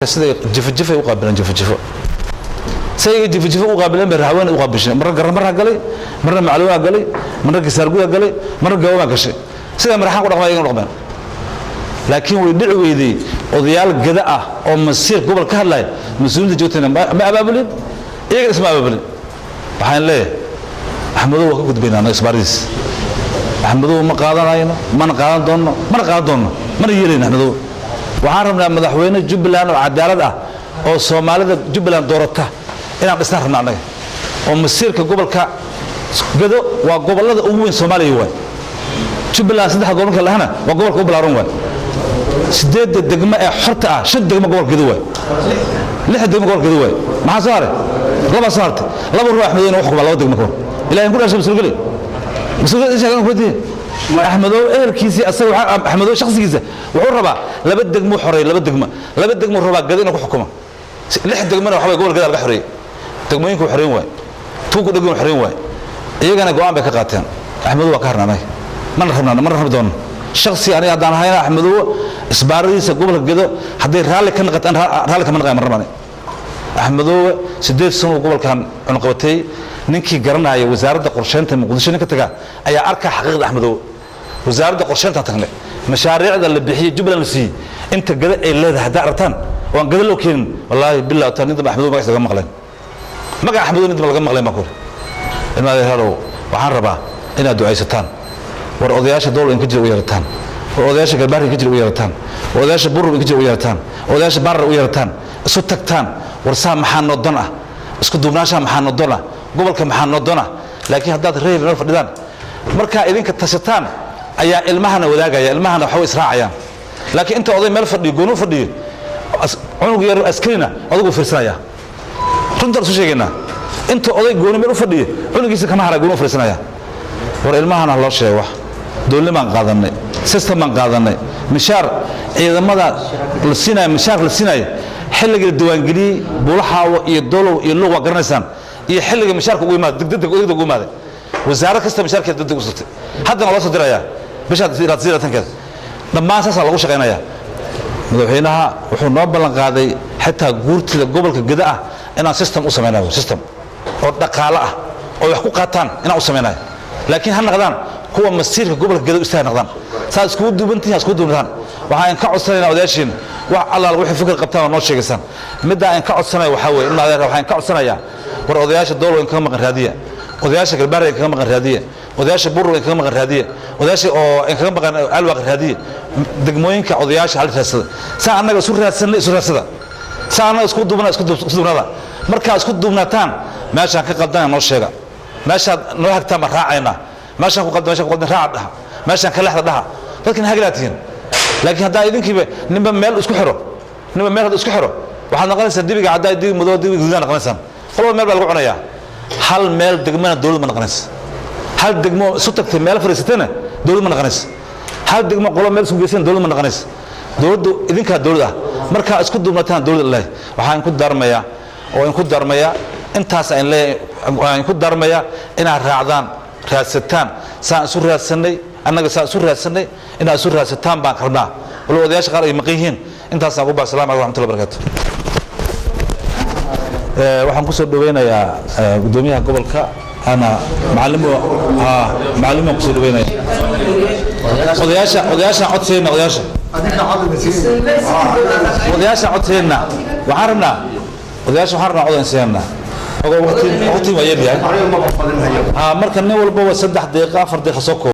Siday jifojifay u qaabileen, jifojifo sayga jifojifo u qaabileen bay raxweyne u qaabisheen. Marna garmarra galay, marna macluumaa galay, marna gisaarguda galay, marna gawama gashay. Sidaa maraxaan ku dhaqmay ayagana dhaqmeen, laakiin way dhici weyday. Odayaal gada ah oo masiir gobol ka hadlaya, mas-uuliinta joogtayna ma abaabulin, iyagana isma abaabulin. Waxaan leeyahay, Axmedow waa ka gudbaynaa annaga isbaaradiis. Axmedow ma qaadanayno, mana qaadan doonno, mana qaadan doonno, mana yeelayno. Axmedow waxaan rabnaa madaxweyne Jubbaland oo cadaalad ah oo Soomaalida Jubbaland doorata inaan dhisnaan rabna annaga, oo masiirka gobolka Gado. Waa gobollada ugu weyn Soomaaliya waay Jubbaland. Saddex gobolka lahana waa gobolka u ballaaran waay. Sideedda degmo ee xorta ah, shan degmo gobolka Gado waay, lix degmo gobolka Gado waay. Maxaa soo haray? Laba soo hartay. Laba ruux Axmedow inuu xukuma laba degmo kahor, Ilahay ku dhashay, mas-uulgeli mas-uulgeli. Axmedow ehelkiisii asaga, Axmedow shakhsigiisa wuxuu rabaa laba degmo xoreey, laba degmo, laba degmo rabaa Gado inuu ku xukumo. Lix degmona waxa way gobol Gada laga xoreeyey. Degmooyinku xoreyn waay, tuuku dhegan xoreyn waay. Iyagana go'aan bay ka qaateen. Axmedow waa ka harna anaga, mana rabnaa, mana rabi doonno. Shakhsi aniga haddaan ahayna, Axmedow isbaaradiisa gobolka Gedo hadday raalli ka naqataan, raalli kama naqayan, ma rabaan. Axmedoowe 8 sano uu gobolkan cunqabatay. Ninkii garanaya wasaaradda qorsheynta Muqdisho ninka taga ayaa arkaa xaqiiqda Axmedoowe. Wasaaradda qorsheyntaan tagnay, mashaariicda la bixiyey, Jubbaland la siiyey, inta Gada ay leedahay haddaa aragtaan oo aan Gada loo keenin, wallaahi billahi taa nin dambe Axmedow magaciisa laga maqleen, magaca Axmedow nin dambe laga maqleen baan ku uri. Ilmadeerow, waxaan rabaa inaad ducaysataan. War odayaasha Dool inka jira u yeerataan, war odayaasha Garbaar inka jira u yeerataan, war odayaasha Burub inka jira u yeerataan, odayaasha Baarar u yeerataan, isu tagtaan. War saa maxaa noo dan ah? Isku duubnaashaa maxaa noo dan ah? Gobolka maxaa noo dan ah? Laakiin haddaad reer meel fadhidaan, markaa idinka tashataan ayaa ilmahana wadaagaya, ilmahana waxba israacayaan. Laakiin inta oday meel fadhiyo, goonu fadhiyo, cunug yar askarina odagu fiirsanaya. Runtaan isu sheegaynaa. Inta oday gooni meel u fadhiyo, cunugiisa kama hara, gooni u fiirsanaya. War ilmahana loo sheego wax dowladnimaan qaadanay, system baan qaadanay. Mishaar ciidamada la siinayo, mishaar la siinayo xilliga la diiwaangeliyey Buulaxaawo iyo Dolow iyo Luuq waa garanaysaan, iyo xilliga mishaarka ugu yimaada, degdeg degdeg ugu imaaday. Wasaarad kasta mishaarkeeda degdeg u sirtay. Haddana loo soo dirayaa bisha 18-keeda. Dhammaan saasaa lagu shaqaynayaa. Madaxweynaha wuxuu noo ballan qaaday xitaa guurtida gobolka Geda ah inaan system u samaynayo, system oo dhaqaale ah oo wax ku qaataan inaan u samaynayo. Laakiin ha naqdaan kuwa masiirka gobolka Geda u istaag naqdaan. Saa iskugu duubantihin, iskugu duubnataan. Waxaan ka codsanaynaa odayaashiina, wax allaal wixii fikir qabtaan waa noo sheegaysaan. Middaa aan ka codsanaya waxaa weeye, ilma adeer, waxaan ka codsanayaa, war odayaasha Doolow in kaga maqan raadiya, odayaasha Garbaar in kaga maqan raadiya, odayaasha Burur in kaga maqan raadiya, odayaasha oo in kaga maqan Alwaaq raadiya. Degmooyinka odayaasha hal raadsada. Saa annaga isu raadsanay isu raadsada, saa annaga isku duubna isku duubnada. Markaa isku duubnataan, meeshaan ka qaldana noo sheega, meeshaad noo hagtaan baan raacaynaa. Meeshaan ku qaldan, meeshaan ku qaldan raaca dhaha, meeshaan ka lexda dhaha. Dadkan haglaa tihiin. Laakiin haddaa idinkiiba ninba meel isku xiro, ninba meel hadda isku xiro, waxaad noqonaysaa dibiga caddaa, dibi madow, dibiga guduudaa noqonaysaan. Qolba meel baa lagu cunayaa. Hal meel degmana dowlad ma noqonaysa. Hal degmo isu tagtay meel fadhiisatayna dowlad ma noqonaysa. Hal degmo qolo meel isku geysana dowlad ma noqonaysa. Dowladdu idinkaa dowlad ah. Markaa isku duubnataan dowlad ilahi. Waxaan ku darmayaa oo in ku darmayaa intaas aan leeyahay, waxaan ku darmayaa inaad raacdaan, raadsataan. Saan isu raadsanay annaga, saan isu raadsanay inaad isu raadsataan baan rabnaa, walow odayaasha qaar ay maqan yihiin. Intaasaan ku baa. Assalamu calaykum raxmatullahi barakatu. Waxaan ku soo dhaweynayaa guddoomiyaha gobolka ana macalimo macalimaan kusoo dhaweynaya. Odayaasha, odayaashaan codsayna, odayaasha, odayaashaan codsayna. Waxaan rabnaa odayaasha, waxaan rabnaa codan siinaa. Ogo waqti, waqti waa yaryahay. Ha, marka nin walbaba 3 daqiiqo, 4 daqiiqo soo koobo.